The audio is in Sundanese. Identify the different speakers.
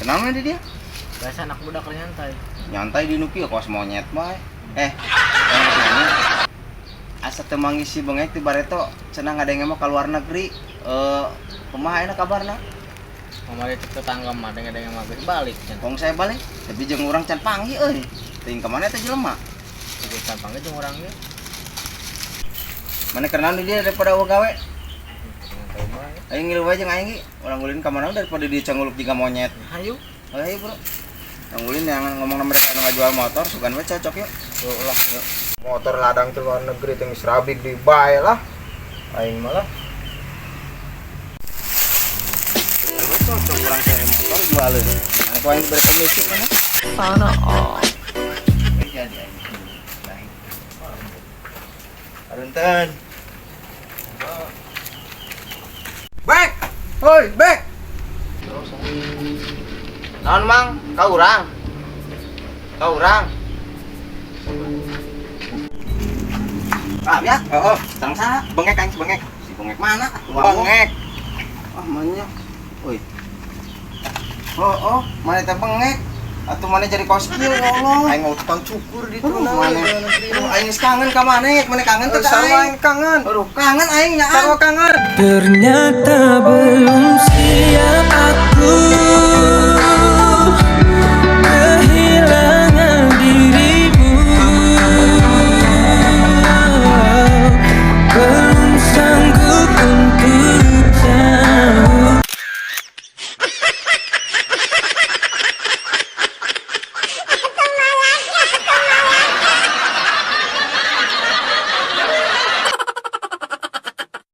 Speaker 1: Kenal mana dia?
Speaker 2: Biasa anak muda keur nyantai.
Speaker 1: Nyantai di nu kieu kos monyet mah. Eh, nanya. Asa teu manggih si Bengek ti bareto cenah ngadenge mah ka luar negeri. Eh, kumaha ayeuna kabarna?
Speaker 2: Kamari cek tetangga mah denge-denge mah geus balik cenah.
Speaker 1: Kong saya balik, tapi jeung urang can panggih euy. Teuing ka mana teh jelema?
Speaker 2: Geus panggih jeung urang ge.
Speaker 1: Mana kenal di dia daripada eueuh gawe?
Speaker 2: Nyantai bae.
Speaker 1: Ayo ngilu wae jeung aing ge. Urang ulin ka mana daripada dia canguluk jiga monyet.
Speaker 2: Hayu.
Speaker 1: Ayo bro. Urang ulin yang ngomong mereka anu ngajual motor, sugan we cocok yuk.
Speaker 3: Tuh lah, yuk. Motor ladang ke luar negeri teh geus rabik di bae lah. Aing malah.
Speaker 1: We cocok urang teh motor jualeun. Nah, ku aing diberi komisi mana?
Speaker 2: Sana. Oh.
Speaker 1: Eh, jadi aing. Baik. Arunten. Bek. Hoi, Bek. Naon Mang? Ka urang. Ka urang. Ah, ya.
Speaker 3: Heeh,
Speaker 1: Sareng saha?
Speaker 3: Bengek aing si Bengek.
Speaker 1: Si Bengek mana?
Speaker 3: Bengek.
Speaker 1: Ah, mana? Oi. Oh, oh, mana teh Bengek? Atuh mana jadi kos kieu ya Allah.
Speaker 3: Aing mau tukang cukur di
Speaker 1: Aduh,
Speaker 3: tuh.
Speaker 1: mana? Aduh, aing geus kangen ka maneh, maneh kangen teh ka
Speaker 3: Sarua
Speaker 1: aing.
Speaker 3: aing kangen.
Speaker 1: Aduh, kangen aing nyaan.
Speaker 3: Sarua kangen.
Speaker 4: Ternyata belum siap aku.